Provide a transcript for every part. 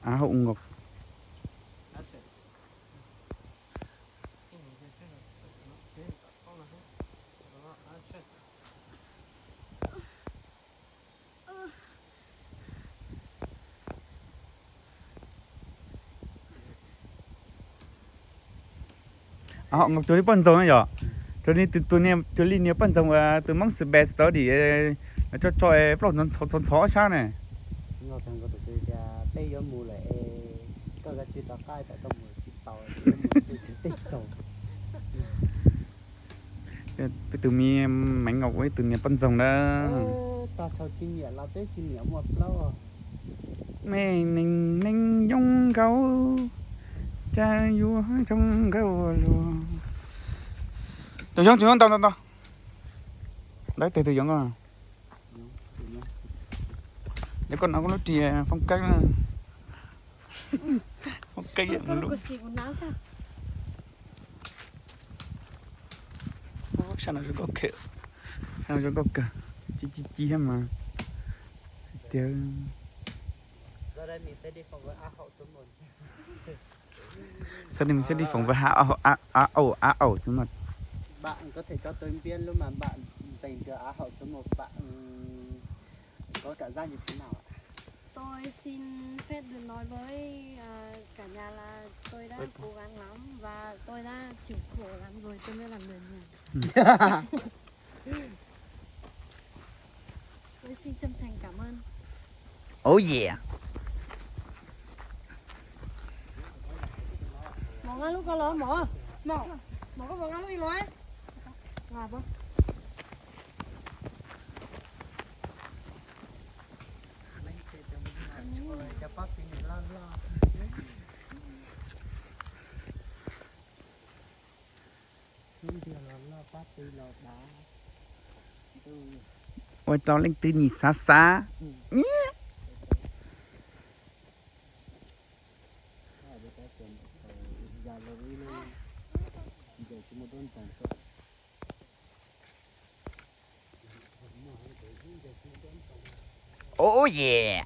Á hauv ngọc. Hom cuag li poj ntxoog na yom, cuag li niag poj ntxoog tus Hmoob Space Study, tso tso plaub ntxhov ntxhov sab ne. Peb yuav mus lawm es koj kav tsij rov qab kom koj mus tsis tau, mus tsis tau. Peb tus me Maiv Ngọc ua ib tug niag poj ntxoog na. Tag thaum tsis nyiam los twb tsis nyiam muaj plaub. Mej neeg neeg zoo nkauj, cas yuav zoo nkauj ua luaj. Tus yoov, tus yoov ntau ntau ntau. Lawv tes tus yoov ko. Cov koj no koj lub ris phong cách na. Phong cách lub. Sab no zoo nkauj kawg, sab no zoo nkauj kawg, ci ci ci thiab mas. Tias Sau đây mình sẽ đi phỏng vấn Á hậu số một. Sau đây mình sẽ đi phỏng vấn Á, Á, Á, Á ẩu, Á ẩu số một. Bạn có thể cho tôi biết lúc mà bạn giành được Á hậu số một, bạn có cảm giác như thế nào ạ? Tôi xin phép được nói với, à, cả nhà là tôi đã cố gắng lắm và tôi đã chịu khổ lắm rồi tôi mới làm được như này. Tôi xin chân thành cảm ơn. Oh yeah. Mov nqa lub ko los mov. Mov, mov koj puas nqa lub ib los? Ua rau leej twg nim xav xav. Oh yeah.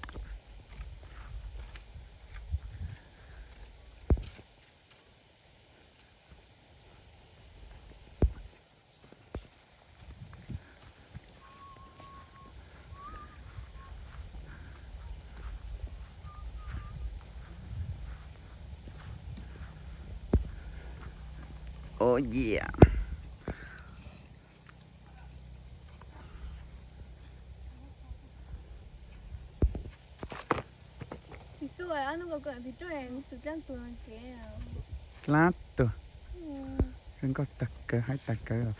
Oh yeah. Dlaab tug. Zoo nkauj tag kawg, haib tag kawg.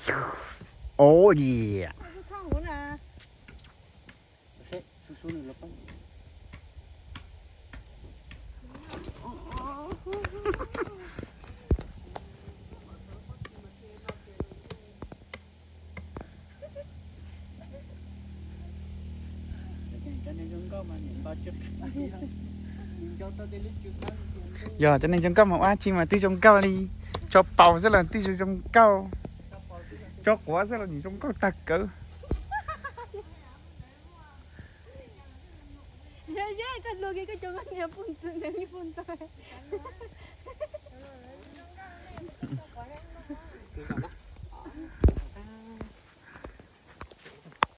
Oh yeah. Yog cov neeg zoo nkauj mas ua tsi mas twb zoo nkauj li. Tso paus xwb los twb zoo zoo nkauj. Tso quav xwb los nim zoo nkauj tag kawg.